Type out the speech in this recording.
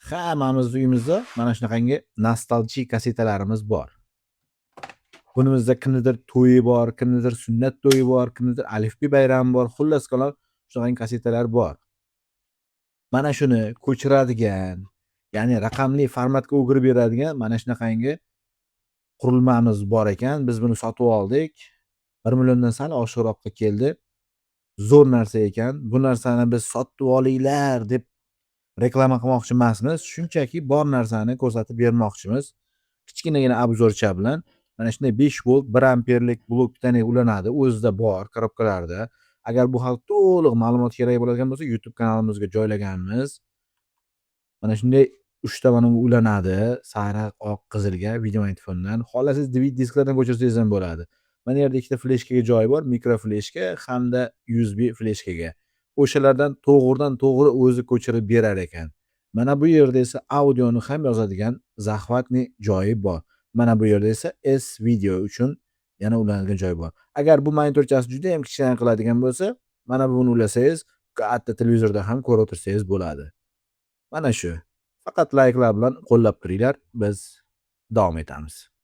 Hammamizni uyimizda mana shunaqangi nostalgiya kassetalarimiz bor. Bunimizda kimnidir to'yi bor, kimnidir sunnat to'yi bor, kimnidir alifbe bayrami bor. Xullas kalom, shunaqangi kassetalar bor. Mana shuni ko'chiradigan, ya'ni raqamli formatga o'girib beradigan mana shunaqangi qurilmamiz bor ekan. Biz buni sotib oldik. 1 milliondan sal oshiqroqqa keldi. Zo'r narsa ekan. Bu narsani biz sotib olinglar deb reklama qilmoqchi emasmiz. Shunchaki bor narsani ko'rsatib bermoqchimiz. Kichkinagina обзор cha bilan. Mana shunday 5 volt 1 amperlik blok питания ulanadi. O'zida bor korobkalarda. Agar bu haqda to'liq ma'lumot kerak bo'ladigan bo'lsa, YouTube kanalimizga joylaganmiz. Mana shunday 3 ta mana bu ulanadi. Sariq, oq, qizilga videomagnitofondan. Xohlasangiz, DVD disklardan ko'chirsangiz ham bo'ladi. Mana yerda ikkita fleshkaga joyi bor, mikro fleshka hamda USB fleshkaga. O'shalardan to'g'ridan to'g'ri o'zi ko'chirib berar ekan. Mana bu yerda esa audioni ham yozadigan захватный joyi bor. Mana bu yerda esa S video uchun yana ulanadigan joyi bor. Agar bu monitorchasi juda ham kichkina qiladigan bo'lsa, mana buni ulasangiz, katta televizorda ham ko'rib o'tirsangiz bo'ladi. Mana shu. Faqat layklar bilan qo'llab turinglar. Biz davom etamiz.